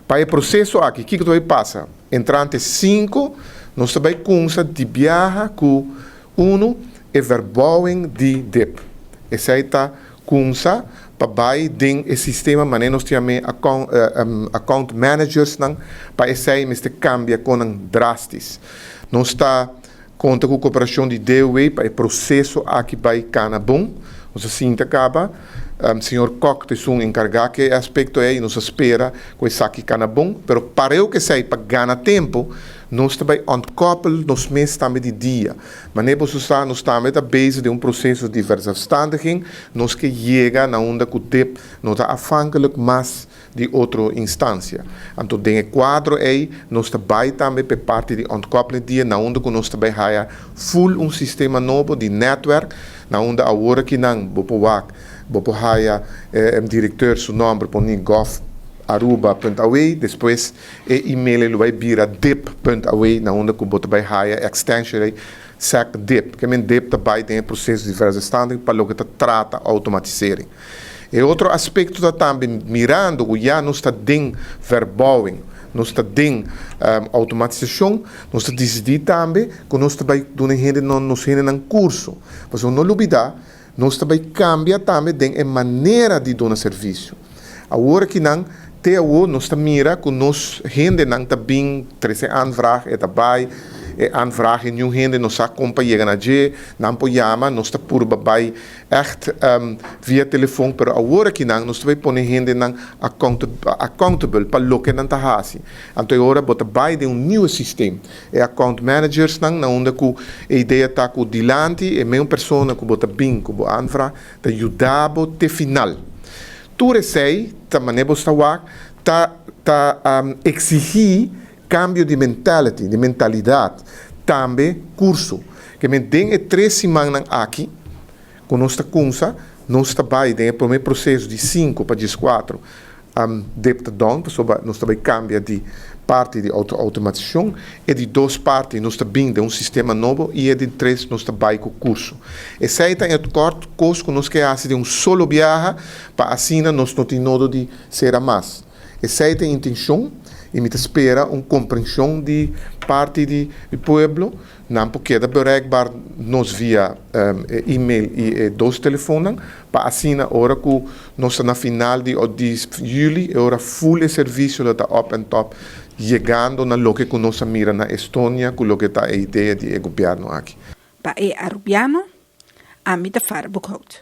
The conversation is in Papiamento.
Pa e proceso aki, kico ta bay pasa? Entrante 5, nos ta bay cuminsa di biaha cu uno, e verbouwing di DIP. Esey ta cuminsa pa bay den e sistema manera nos tin account managers nan, pa esey mester cambia con drastisch. Nos ta conta cu cooperacion di DOW pa e proceso aki bay cana bon. Nos asina caba. Señor Kock ta un encarga cu e aspecto ey, nos ta spera cu esaki cana bon, pero pa loke esey pa gana tempo, nos ta bay ontkoppel nos mes tambe di DIA. Ma ne sa, nos tambe ta bezig den un proceso di verzelfstandiging, nos ke yega na unda cu DIP no ta afhankelijk mas di otro instancia. Anto, den cuadro ey, nos ta bay tambe pa parti di ontkoppeling DIA, na unda cu nos ta bay haya full un sistema nobo di netwerk, na unda awor cu nan, bo por wak, bo por haya director su nomber pone gov.aruba.aw, despues e e-mail lo bay bira dip.aw, na unda cu bo ta bay haya extension ey, sec DIP, kiermen DIP tambe tin proceso di verzelfstandiging pa loke ta trata automatisering. E otro aspecto ta tambe mirando cu ya nos ta den verbouwing, nos ta den automatisacion, nos ta dicidi tambe cu nos ta bay duna hende nos hende nan curso. Pasobra no lubida, nos ta bay cambia tambe den e manera di duna servicio. Awor cu nan te awor nos ta mira cu nos hende nan ta bin trece aanvraag e ta bay e aanvraag e ningun hende no sa con pa yega na dje, nan por yama, nos ta purba bay echt via telefon, pero awor cu nan nos ta bay pone hende nan accountable pa loke nan ta hasi. Anto awor bo ta bay den un nieuw systeem. E account managers nan na unda cu e idea ta cu dilanti e mesmo persona cu bo ta bin cu bo aanvraag ta yuda bo te final. Tur esey ta manera bo ta wak ta exigi cambio di mentality, di mentalidad, tambe curso. Kiermen den e 3 siman nan aki, cu nos ta cuminsa, nos ta bay den e prome proceso di 5 pa 14, DIP ta done, pasobra nos ta bay cambia di parti di automatisacion, e di dos parti nos ta bin den un sistema nobo y e di tres nos ta bay cu curso. Esey ta in het kort cos cu nos ke haci di un solo biaha, pa asina nos no tin nodo di cera mas. Esey ta e intencion y mi ta spera un comprension di parti di pueblo, nan por keda bereikbaar nos via e-mail y dos telefoon, pa asina ora cu nos ta na final di juli, e ora full servicio ta up and top, yegando na loke cu nos a mira na Estonia, cu loke ta e idea di gobierno aki. Pa E Arubiano, ami ta Farah Boekhout.